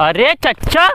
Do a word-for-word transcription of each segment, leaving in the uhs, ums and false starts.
अरे चच्चा,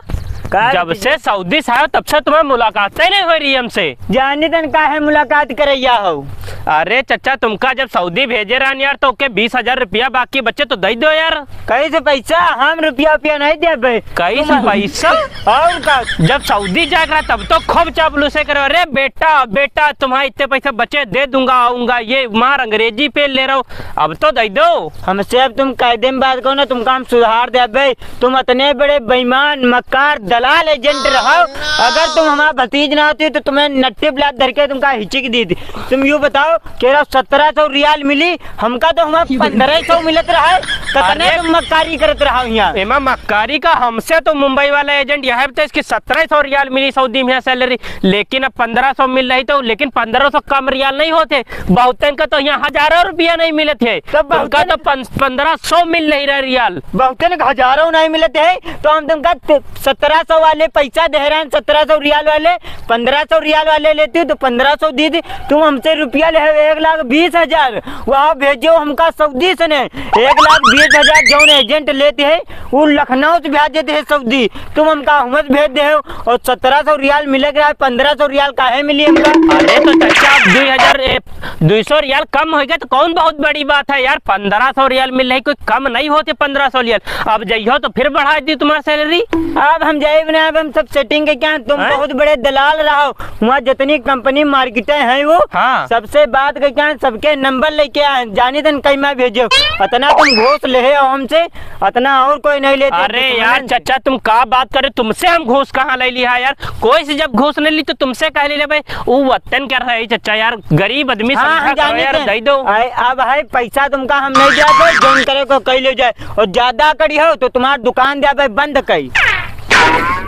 का जब रे? से सऊदी से आयो, तब से तुम्हार मुलाकात ही नहीं होइ रही हमसे। जानी तन काहे मुलाकात करैया हो? अरे चच्चा, तुमका जब सऊदी भेजे रहन यार, तो ओके बीस हजार रुपया बाकी बचे तो दइ दो यार। कहीं से पैसा? हम रुपया, रुपया नहीं देबे। कहीं से तुम पैसा? और का? जब सऊदी जाए रहा, तब तो खूब चापलूसे करे, "अरे बेटा, बेटा, तुम्हारा इतने पैसे बचे, दे दूंगा, आऊंगा।" ये मार अंग्रेजी पे ले रहा हो, अब तो दइ दो। हमसे अब तुम कायदे में बात करो ना, तुमका हम सुधार देबे। तुम अतने बड़े बेईमान, मक्कार, दलाल, agent रहो। अगर तुम हमारा भतीज ना होती तो तुम्हें नट्टी ब्लाक धर के तुमका हिचिक दी थी। तुम यूं बताओ कि रहो सत्रह सौ रियाल मिली, हमका तो हमारा पन्द्रह सौ मिलत रहा है। कतने अरे तुम मक्कारी करत रहो यहाँ? एमा मक्कारी का, हमसे तो मुंबई वाला agent यह बताइस कि सत्रह सौ रियाल मिली सऊदी में salary, लेकिन अब पन्द्रह सौ मिल रही तो, लेकिन पन्द्रह सौ कम रियाल नहीं होते। बहुतन का तो यहाँ हजारों रुपया नहीं मिलत है, तब उनका बहुतन तो पन-, पन्द्रह सौ मिल नहीं रहा रियाल। बहुतन का हजारों नहीं मिलत है, तो हम तुमका त-, सत्रह सौ वाले पैसा दे रहे हैं, सत्रह सौ रियाल वाले, पन्द्रह सौ रियाल वाले लेती हो तो पन्द्रह सौ दी थी, तुम हमसे रुपया ले हो एक लाख बीस हजार, वहाँ भेजो हमका सऊदी से ने एक लाख बीस हजार जौन agent लेते हैं, वो लखनऊ से भेज देते हैं सऊदी, तुम हमका हुआं से भेज दे हो, और सत्रह सौ रियाल मिले के रहा, पन्द्रह सौ रियाल काहे मिली हमका? अरे तो चच्चा, अब दुई हजार, ए, दुई सौ रियाल कम होइ गए तो कौन बहुत बड़ी बात है यार, पन्द्रह सौ रियाल मिल रही, कोई कम नहीं होते पन्द्रह सौ रियाल। अब जइहो तो फिर बढ़ा दी तुम्हार salary। अब हम जाइब ना, अब हम सब setting के क्या, तुम हैं? बहुत बड़े दलाल रहो, वहाँ जितनी company market है वो, हाँ। सबसे बात के क्या, सबके number लेके आए, जानी तन कहीं मैं भेजो, इतना तुम घूस ले हो हमसे, अतना और कोई नहीं लेते। अरे यार चच्चा, तुम का बात करे, तुमसे हम घूस कहाँ ले लिहा यार? कोई से जब घूस नहीं ली तो तुमसे कह ले ले भाई। वो वतन क्या रहे चच्चा यार, गरीब आदमी हाँ, समझा हम करो जाने यार, थे। दे दो। आए, अब है पैसा तुमका हम नहीं जाते, जौन करे को कह ले जाए, और ज्यादा करी हो तो तुम्हार दुकान दे भाई बंद करी।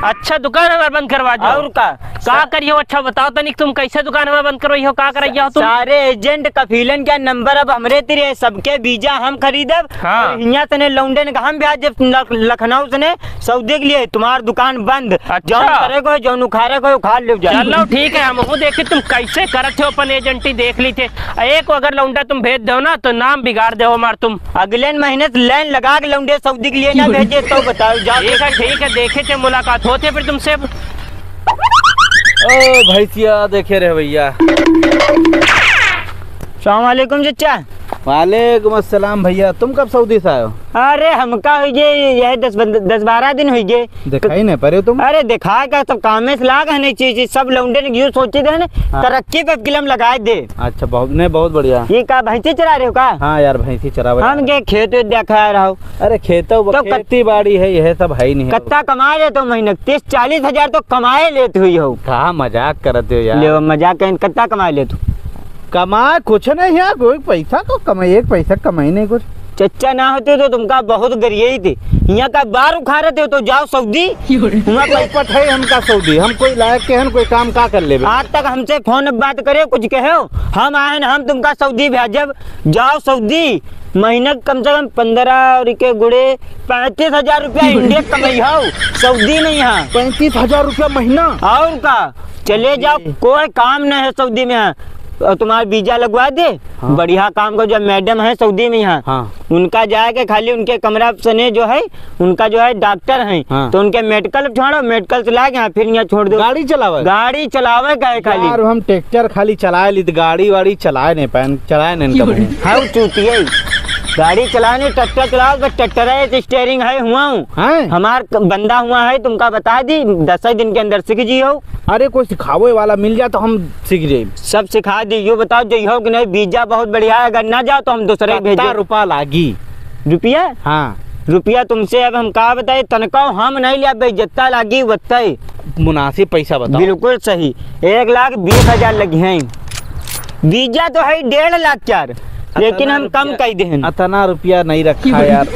अच्छा, दुकान हमार बंद करवा दो। और का? का सा- करियो? अच्छा बताओ तनिक, तुम कैसे दुकान हमार बंद करवाई हो, का करैया हो तुम? सारे agent कफीलन क्या number अब हमरे तिरे, सबके बीजा हम खरीदब। हाँ। और हियां से ने लौंडन का हम ब्याज जब लख-, लखनऊ से ने सौदे के लिए तुम्हार दुकान बंद। अच्छा। जौन करे को, जौन उखाड़े को, उखाड़ ले जाए। चलो ठीक है, हम वो देखी तुम कैसे करत हो, अपन agent ही देख ली थे। एक अगर लौंडा तुम भेज दो ना तो नाम बिगाड़ दो हमार तुम। अगले महीने से line लगा के लौंडे सऊदी के लिए ना भेजे तो बताओ, जाओ। ठीक है, ठीक है, देखे थे, मुलाकात होते फिर तुमसे। ओ भैंसिया देखे रहे भैया। सलाम वालेकुम चचा। वालेकुम अस्सलाम भैया, तुम कब सऊदी से आए हो? अरे हमका हुई गए, यह दस बंद-, दस बारह दिन हुई गए। दिखाई नहीं पड़े तुम। अरे दिखाए का, सब कामे से लाग है नहीं चीज, सब लौंडे ने यूं सोचे थे ना, हाँ। तरक्की पे फिल्म लगाए दे। अच्छा, बहुत, नहीं, बहुत बढ़िया। ये का भैंसी चरा रहे हो का? हाँ यार, भैंसी चरावे हम यार। के खेत वेत देखा रहो। अरे खेतों, तो कत-, खेती बाड़ी है, यह सब है ही नहीं। कत्ता कमा लेते हो महीने? तीस चालीस हजार तो कमाए लेते हुई हो। कहाँ मजाक करते हो यार? ले मजाक कहीं, कत्ता कमाए लेते हो? कमाए कुछ नहीं है, कोई पैसा को कमाए, एक पैसा कमाई नहीं कुछ। चच्चा ना होते तो तुमका बहुत गरियाई थे। यहाँ का बार उखाड़ते हो तो जाओ सऊदी। वहाँ कोई पट है हमका सऊदी, हम कोई लायक के हन, कोई काम का कर लेबे? आज तक हमसे फोन पे बात करे, कुछ कहे हो? हम आए हैं, हम तुमका सऊदी भेजब, जाओ सऊदी। महीना के कम से कम पन्द्रह और के गुड़े पैंतीस हजार रुपया इंडिया कमाई हो सऊदी में यहाँ। पैंतीस हजार रुपया महीना? और का? चले जाओ, कोई काम नहीं है सऊदी में। और तुम्हारा वीजा लगवा दे, हाँ। बढ़िया काम को, जो मैडम है सऊदी में यहाँ, हाँ। उनका जाके खाली उनके कमरा सने जो है, उनका जो है डॉक्टर हैं, हाँ। तो उनके मेडिकल छोड़ो, मेडिकल से लाके यहाँ फिर यहाँ छोड़ दो। गाड़ी चलावे? गाड़ी चलावे का है खाली। यार, हम ट्रैक्टर खाली चलाए ली, तो गाड़ी वाड़ी चलाए नहीं पाए, चलाए नहीं कभी। हाँ, चूतिए। गाड़ी चलाने, ट्रैक्टर चलाओ, बस ट्रैक्टर है, steering है, हुआ हूँ। हैं? हमार क-, बंदा हुआ है, तुमका बता दी, दस ही दिन के अंदर सीख जी हो। अरे, कोई सिखावे वाला मिल जाए तो हम सीख जाए। सब सिखा दी। यो बताओ, जइहो कि नहीं, वीजा बहुत बढ़िया है, अगर ना जाओ तो हम दूसरे ही कत्ता भेजे। रुपया लागी? रुपया? हाँ। रुपया तुमसे अब हम का बताए, तनका हम नहीं लिया, बेइज्जता लागी, वत्ता ही। मुनासिब पैसा बताओ। बिल्कुल सही, एक लाख बीस हजार लगी हैं। वीजा तो है डेढ़ लाख चार, लेकिन अतना हम कम रुपया, कह देहन। अतना रुपया नहीं रखा यार।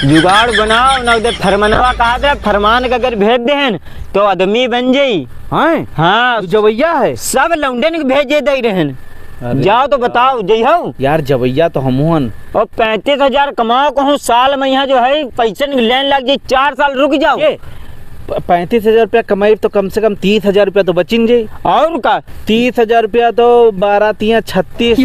जुगाड़ बनाओ ना, उधर फरमनवा कहा था, फरमान का अगर भेज देहन तो आदमी बन जाई। हैं? हाँ। तू जवैया है? सब लौंडन के भेजे दे रहन। अरे जाओ तो बताओ, जइहो। यार, जवैया तो हमहू हन। और पैंतीस हजार कमाओ कहूँ साल में, यहाँ जो है पैसे की लाइन लग जाए, चार साल रुक जाओ। ये? प-, पैंतीस हजार रुपया कमाई तो कम से कम तीस हजार रुपया तो बचिन जाई। और का? तीस हजार रुपया तो बारह तिया छत्तीस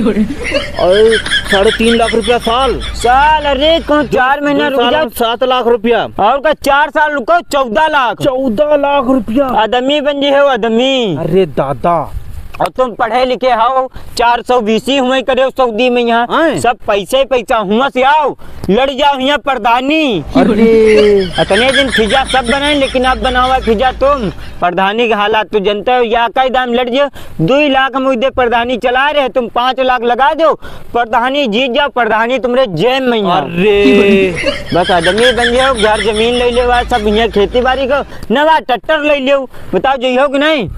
और साढ़े तीन लाख रुपया साल। साल? अरे, कौन चार महीना दो रुक साल जाओ। में सात लाख रुपया। और का, चार साल रुको, चौदह लाख। चौदह लाख रुपया। आदमी बन जी हो, आदमी। अरे दादा। और तुम पढ़े लिखे हो, चार सौ बीसी हुए करे हो सऊदी में यहाँ। हैं? सब पैसे पैसा हुआ से आओ, लड़ जाओ यहाँ प्रधानी। अरे। इतने दिन फिजा सब बनाए, लेकिन अब बनावा फिजा तुम। प्रधानी के हालात तो जनते हो, या कई दाम लड़ जाओ, दुई लाख हम उदे प्रधानी चला रहे, तुम पाँच लाख लगा दो, प्रधानी जीत जाओ, प्रधानी तुमरे जेब में यहाँ। अरे। बस आदमी बन जाओ, घर जमीन ले लेवा, सब यहाँ खेती बाड़ी को, नवा ट्रैक्टर ले लेव। बताओ, जइहो कि नहीं?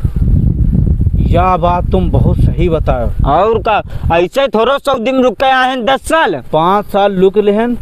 या बात तुम बहुत सही बताओ। और का, ऐसे थोड़ो सऊदी में रुक के आए हैं दस साल। पाँच साल रुक लेहन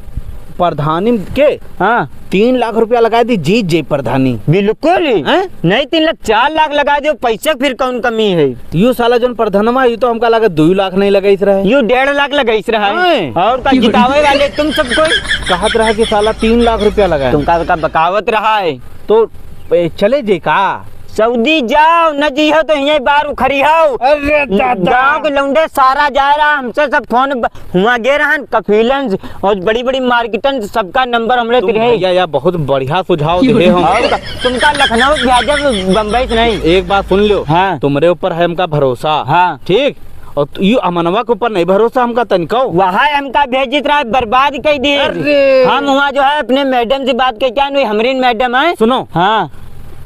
प्रधानी के। हाँ। तीन लाख रुपया लगा दी, जीत जे प्रधानी। बिल्कुल। हैं? नहीं, तीन लाख, चार लाख लगा दियो, पैसे फिर कौन कमी है? यू साला जोन प्रधानमा, यू तो हमका लगा दो लाख नहीं लगाइस रहा है। यू डेढ़ लाख लगाइस रहा है। हैं? और का, जितावे वाले तुम सब कोई। कहत रहा कि साला तीन लाख रुपया लगा है। तुमका का बकावत रहा है। तो, ए, चले जे का? सऊदी जाओ, न जइहो तो हियाँ बार उखरी हो। अरे दादा। गाँव के लौंडे सारा जाए रहा, हमसे सब फोन ब-, हुआ गे रहन, कफीलन और बड़ी-बड़ी मार्केटन, सबका नंबर हमरे तुम तिरहे। भैया यार बहुत बढ़िया सुझाव दिए हम। और का, तुमका लखनऊ भेजब, बम्बई से नहीं। एक बात सुन लो, हाँ। तुमरे ऊपर है हमका भरोसा। हाँ। ठीक? और तु-, यू अमनवा के ऊपर नहीं भरोसा हमका तनिको। वहाँ हमका भेजित रहा, बर्बाद कर दिए। अरे। हम वहाँ जो है अपने मैडम से बात करके आए, वही हमरी मैडम है। सुनो। हाँ।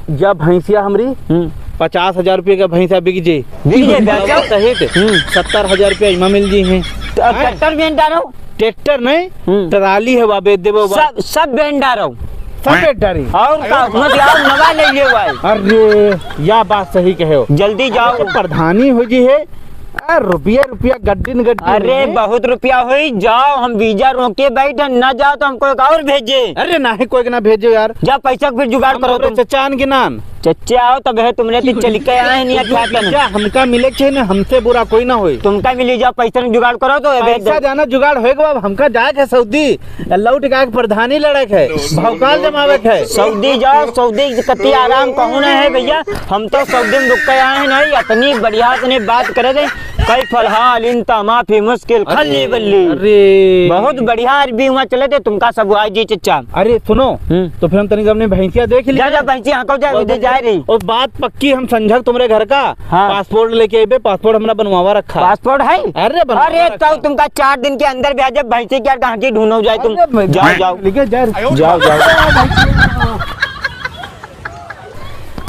जब भैंसिया हमरी हम्म। पचास हजार रुपये का भैंसा बिक जे, बिक जे, बेचो। सहित हम्म। सत्तर हजार रुपया इमा मिल जी हैं। तो अब हैं? ट्रैक्टर बेच डारो। ट्रैक्टर नहीं, हम्म। ट्राली है, वा बेच देबो, वा। सब, सब बेच डारो। सब बेच डारी। और का, मत आओ, नवा ले लियो भाई। अरे, या बात सही कहे हो। जल्दी जाओ। अरे, प्रधानी हो जी है, आ, रुपया, रुपया, गड्डी न गड्डी अरे, है। बहुत रुपया होई, जाओ, हम वीजा रोके बैठन, ना जाओ तो हमको एक और भेजे। अरे, नाही, कोई के ना भेजो यार। जा, पैसा के फिर जुगाड़ हम करो तोरे तुम। चचान के नान। चच्चा आओ, तब है तुमने तो चल के आए नहीं, क्या करना? क्या हमका मिले के चाहिए ना, हमसे बुरा कोई ना होई। तुमका मिली, जाओ, पैसा के जुगाड़ करो तो, ए, भेज दो। पैसा जाना जुगाड़ होएगा, अब हमका जाए के सऊदी। लौट के आके प्रधानी लड़े के है, भौकाल जमावे के है। सऊदी जाओ, सऊदी कति आराम कहूँ नहीं है भैया। हम तो सऊदी में रुक के आए हैं नहीं, इतनी बढ़िया से नहीं बात करे थे। कई फलहाल इन तमाफी मुश्किल खल्ली बल्ली। अरे। बहुत बढ़िया अरबी हुआ चले थे, तुमका सब हुआ जी चच्चा। अरे सुनो, हम्म। तो फिर हम तनिक अपने भैंसिया देख ली। जा, जा, भैंसिया हाँको जा, और उधर जा रही। और बात पक्की, हम संझक तुम्हरे घर का हाँ। पासपोर्ट लेके अइबे, पासपोर्ट हमरा बनवावा रखा। पासपोर्ट है? अरे बनवावा अरे, रखा। तो तुमका चार दिन के अंदर भेजब, भैंसी के यार कहाँ की ढूंढो जाए तुम। अरे, मैं जाओ, जाओ। लेके जा रही। जाओ, जाओ।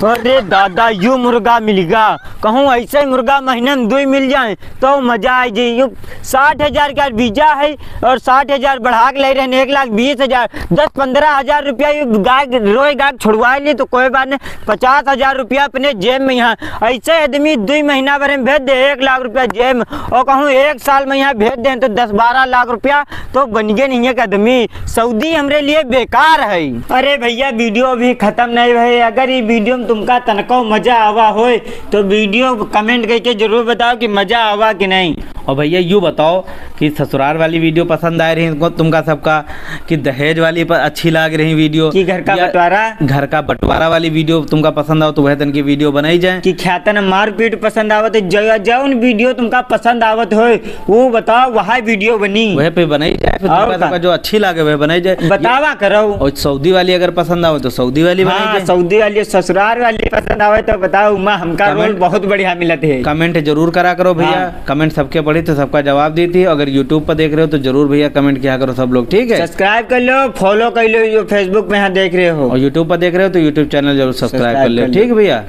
अरे दादा, यू मुर्गा मिलिगा। कहूँ ऐसे मुर्गा महीने में दुई मिल जाए तो मजा आ जाए। यू साठ हजार का वीजा है और साठ हजार बढ़ा के ले रहे हैं, एक लाख बीस हजार, दस पन्द्रह हजार रुपया यू गाय रोए गाय छोड़वा ली तो कोई बात नहीं। पचास हजार रुपया अपने जेब में यहाँ। ऐसे आदमी दुई महीना भर में भेज दे एक लाख रुपया जेब में, और कहूँ एक साल में यहाँ भेज दें तो दस बारह लाख रुपया तो बन गए नहीं एक आदमी। सऊदी हमरे लिए बेकार है। अरे भैया, वीडियो अभी खत्म नहीं भई। अगर ये वीडियो में तुमका तनको मजा आवा होए तो वीडियो comment करके जरूर बताओ कि मजा आवा कि नहीं। और भैया, यू बताओ कि ससुराल वाली वीडियो पसंद आए रही तुमको, तुमका सबका, कि दहेज वाली पर अच्छी लाग रही वीडियो, कि घर का या बंटवारा? घर का बंटवारा वाली वीडियो तुमका पसंद आओ तो वह तन की वीडियो बनाई जाए। कि ख्यातन मारपीट पसंद आवत है, ज-, जौन वीडियो तुमका पसंद आवत होए, वो बताओ, वह वीडियो बनी। वह पे बनाई जाए, फिर और तुमका का? सबका जो अच्छी लागे वह बनाई जाए। बतावा करो। और सऊदी वाली अगर पसंद आवे तो सऊदी वाली बनाई हाँ, जाए। सऊदी वाली, ससुराल वाली पसंद आवे तो बताओ, उमा हमका comment रोल बहुत बढ़िया मिलत है। Comment जरूर करा करो भैया, हाँ। Comment सबके पढ़ी तो सबका जवाब देती है। अगर YouTube पर देख रहे हो तो जरूर भैया comment किया करो सब लोग, ठीक है? Subscribe कर लो, follow कर लो, जो Facebook में यहाँ देख रहे हो। और YouTube पर देख रहे हो तो YouTube channel जरूर subscribe subscribe कर लो, कर लो। ठीक है भैया?